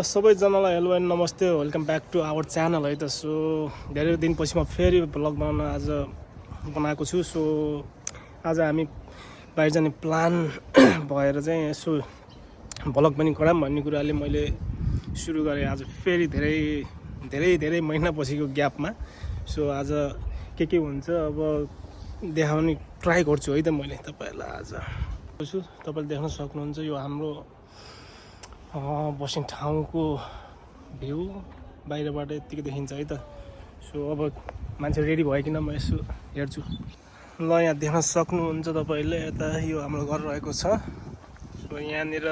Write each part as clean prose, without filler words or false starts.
सबैजनालाई hello and नमस्ते, welcome back to our channel है त। सो धेरै दिनपछि म फेरि भ्लग बनाउन आज बनाएको छु। सो आज हामी बाहिर जाने प्लान भएर चाहिँ यसो भ्लग पनि गराऊँ भन्ने कुराले मैले सुरु गरेँ आज फेरि धेरै महिनापछिको ग्यापमा। सो आज के हुन्छ अब देखाउने ट्राई गर्छु है त मैले तपाईँहरूलाई। आज तपाईँले देख्न सक्नुहुन्छ यो हाम्रो बस्ने ठाउँको भ्यू बाहिरबाट यत्तिकै देखिन्छ है त। सो अब मान्छे रेडी भइकन म यसो हेर्छु। ल यहाँ देख्न सक्नुहुन्छ तपाईँले, यता यो हाम्रो घर रहेको छ। सो यहाँनिर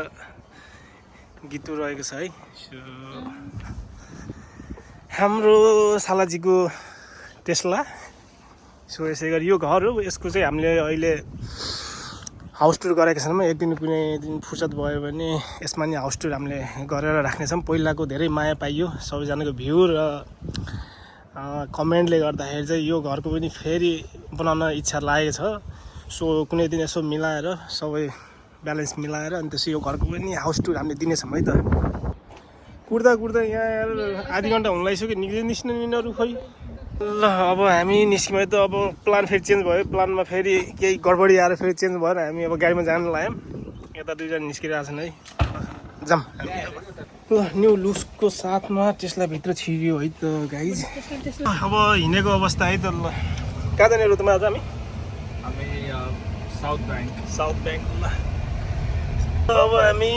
गीतु रहेको छ है। सो हाम्रो सालाजीको टेस्ला। सो यसै गरी यो घर हो, यसको चाहिँ हामीले अहिले हाउस टुर गरेको छैनौँ। एक दिन कुनै दिन फुर्सद भयो भने यसमा नि हाउस टुर हामीले गरेर राख्नेछौँ। पहिलाको धेरै माया पाइयो सबैजनाको भ्यू र कमेन्टले गर्दाखेरि चाहिँ यो घरको पनि फेरि बनाउन इच्छा लागेको छ। सो कुनै दिन यसो मिलाएर सबै ब्यालेन्स मिलाएर अनि त्यसो यो घरको पनि हाउस टुर हामीले दिनेछौँ है त। कुर्दा यहाँ आधी घन्टा हुन लागिसक्यो, निस्किनु यिनीहरू खोइ। ल अब हामी निस्क्यौँ है त। अब प्लान फेरि चेन्ज भयो, प्लानमा फेरि केही गडबडी आएर फेरि चेन्ज भएर हामी अब गाडीमा जानु लाग्यौँ। यता दुईजना निस्किरहेको छन् है, जाऊँ। ल न्यू लुक्सको साथमा टेस्ला भित्र छिर्यो है त गाइज। अब हिँडेको अवस्था है त। ल कहाँ जाने रुटमा आज हामी साउथ ब्याङ्क। ल अब हामी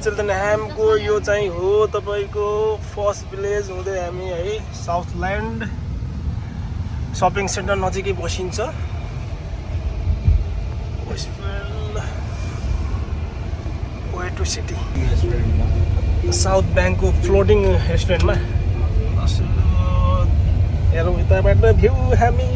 चिल्ड्रेनह्यामको यो चाहिँ हो तपाईँको फर्स्ट भिलेज हुँदै हामी है साउथल्यान्ड सपिङ सेन्टर नजिकै बसिन्छ। वे टु सिटी साउथ ब्याङ्कको फ्लोटिङ रेस्टुरेन्टमा हेरौँ यताबाट भ्यू हामी।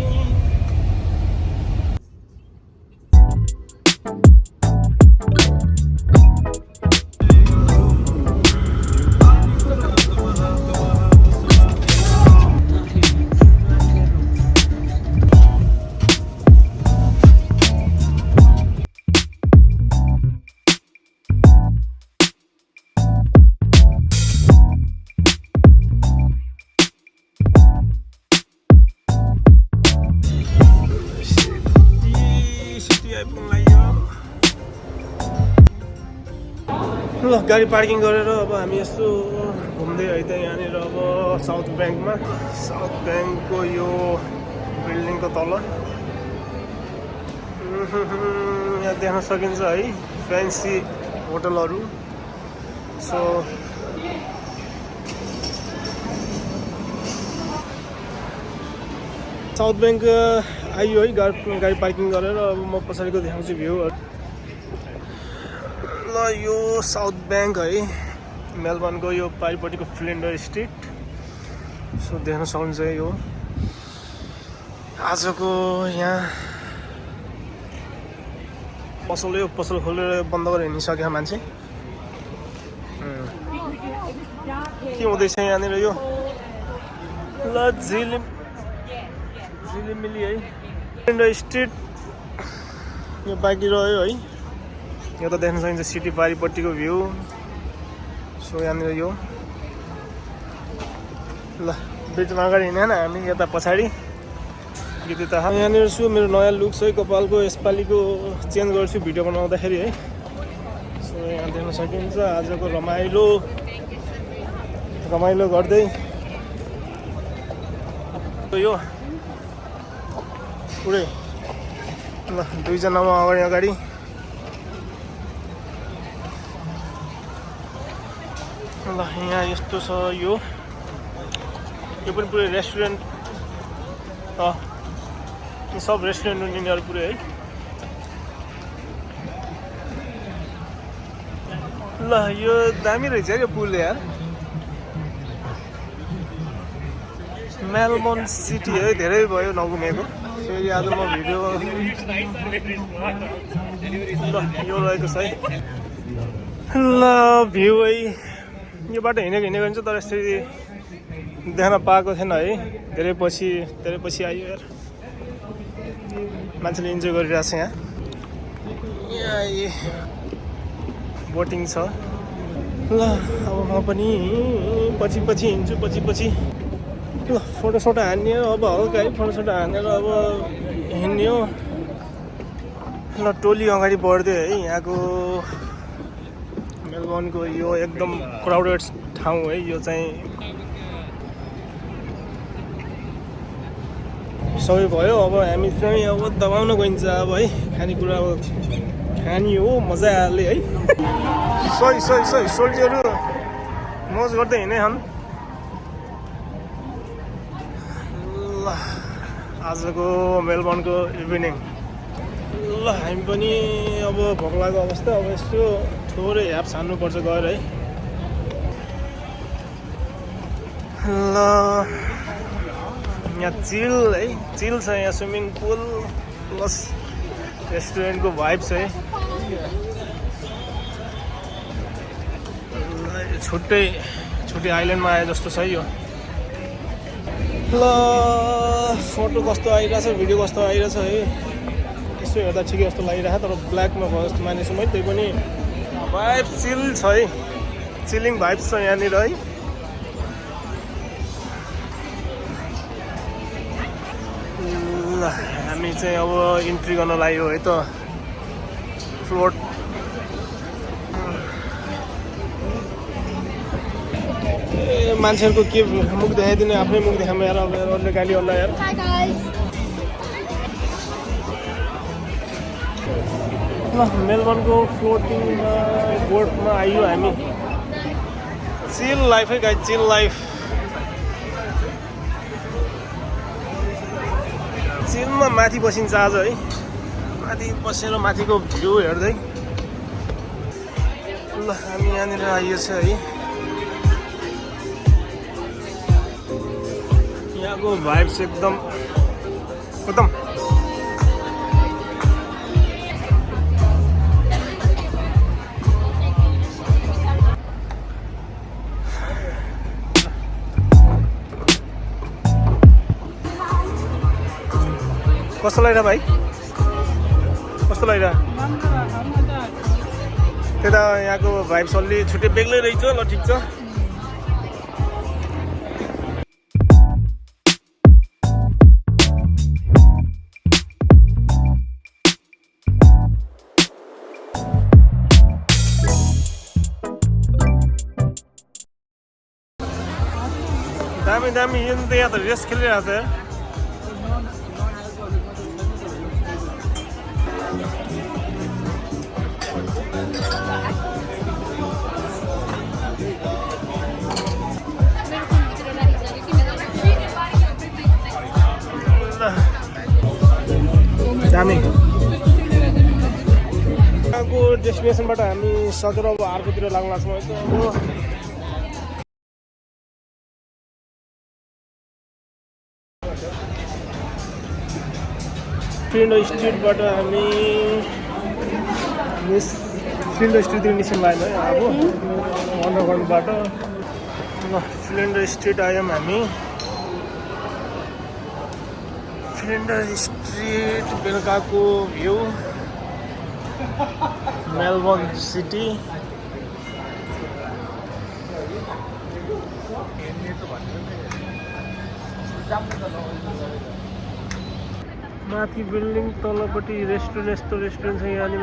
ल गाडी पार्किङ गरेर अब हामी यसो घुम्दै है त यहाँनिर अब साउथ ब्याङ्कको यो बिल्डिङको तल यहाँ देख्न सकिन्छ है फ्यान्सी होटलहरू। सो साउथ ब्याङ्क आइयो है गाडी पार्किङ गरेर। अब म पछाडिको देखाउँछु भ्यू। ल यो साउथ ब्याङ्क है मेलबर्नको यो पारिपट्टिको फ्लिन्डर स्ट्रिट। सो देख्न सक्नुहुन्छ यो आजको यहाँ पसल खोलेर बन्द गरेर हिँडिसक्यो मान्छे। के हुँदैछ यहाँनिर यो ल झिलिमिली है फ्लिन्डर स्ट्रिट यो बाँकी रह्यो है। यो त देख्न सकिन्छ सिटी पारिपट्टिको भ्यू। सो यहाँनिर यो ल ब्रिजमा अगाडि हिँडेन हामी यता पछाडि गीत त यहाँनिर छु। मेरो नयाँ लुक्स है कपालको यसपालिको चेन्ज गर्छु भिडियो बनाउँदाखेरि है। सो यहाँ देख्न सकिन्छ आजको रमाइलो गर्दै यो पुरै ल दुईजनामा अगाडि ल यहाँ यस्तो छ। यो पनि पुरै रेस्टुरेन्ट सब रेस्टुरेन्ट हुने यिनीहरू पुरै है। ल यो दामी रहेछ यो पुल यार। मेलबर्न सिटी है धेरै भयो नघुमेको। फेरि आज म भिडियो ल यो रहेको छ है। ल भ्यू है यो बाटो हिँडेको हुन्छ तर यसरी देख्न पाएको थिएन है। धेरै पछि आयो यार। मान्छेले इन्जोय गरिरहेको छ यहाँ बोटिङ छ। ल अब म पनि पछि हिँड्छु पछि ल फोटोसोटो हान्ने हो अब हल्का है फोटोसोटो हानेर अब हिँड्ने हो ल टोली अगाडि बढ्दै है यहाँको मेलबर्नको यो एकदम क्राउडेड ठाउँ है यो चाहिँ सबै भयो अब हामी चाहिँ अब दबाउन गइन्छ अब है खानेकुरा अब खानी हो मजाले है सही सोल्टीहरू मौज गर्दै हिँडे छन् ल आजको मेलबर्नको इभिनिङ ल हामी पनि अब भोक लागेको अवस्था अब यस्तो थोरै ह्याप छान्नुपर्छ गएर है ल यहाँ चिल छ यहाँ स्विमिङ पुल प्लस रेस्टुरेन्टको भाइब छ है छुट्टै आइल्यान्डमा आए जस्तो छ यो ल फोटो कस्तो आइरहेछ भिडियो कस्तो आइरहेछ है यसो हेर्दा ठिकै जस्तो लागिरहेको तर ब्ल्याकमा भयो जस्तो मानेछु मैले त्यही पनि भाइब चिल छ है चिलिङ भाइब छ यहाँनिर है ल हामी चाहिँ अब इन्ट्री गर्न लाग्यो है त फ्लोट मान्छेहरूको के मुख देखाइदिने आफ्नै मुख देखामा यार अब अरूले गाली होला यार ल मेलबर्नको फ्लोटिङमा बोटमा आइयो हामी चिल लाइफ है गाइस चिल लाइफ चिलमा माथि बसिन्छ आज है माथि बसेर माथिको भ्यू हेर्दै ल हामी यहाँनिर आइयो छ है यहाँको भाइब्स एकदम कस्तो लागिरहेको भाइ कस्तो लागिरहेको त्यता यहाँको भाइब्स अलि छुट्टै बेग्लै रहेछ ल ठिक छ दामी यो त यहाँ त रेस खेलिरहेको छ दामी यहाँको डेस्टिनेसनबाट हामी सकेर अब अर्कोतिर लाग्न लाग्छौँ अब फ्लिन्ड स्ट्रिटबाट हामी फ्लिन्ड स्ट्रिटतिर निस्कनु लाग्यो है अब अन्डरग्राउन्डबाट ल फ्लिन्ड स्ट्रिट आयौँ हामी फ्लिन्ड स्ट्रिट बेलुकाको भ्यू मेलबर्न सिटी माथि बिल्डिङ तलपट्टि रेस्टुरेन्ट छ यहाँनिर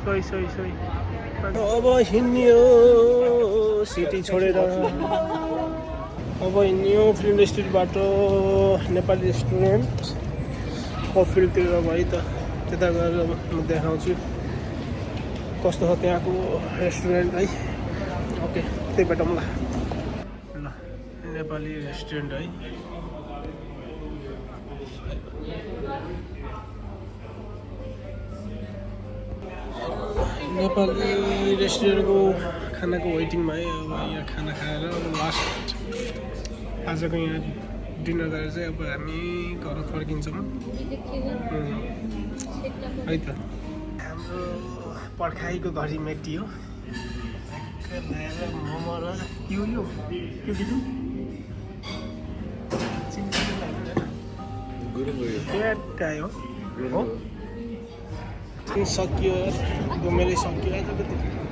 सही अब हिँड्ने हो सिटी छोडेर अब हिँड्यो फ्लिन्ड स्ट्रिटबाट नेपाली रेस्टुरेन्ट कफिलतिर भयो त त्यता गएर म देखाउँछु कस्तो छ त्यहाँको रेस्टुरेन्ट है ओके त्यही भेटौँ ल नेपाली रेस्टुरेन्ट है नेपाली रेस्टुरेन्टको खानाको वेटिङमा है अब यहाँ खाना खाएर अब लास्ट आजको यहाँ डिनर गरेर चाहिँ अब हामी घर फर्किन्छौँ है त हाम्रो पर्खाइको घडी मेटियो मोमो र यो आयो हो सकियो घुमेरै सकियो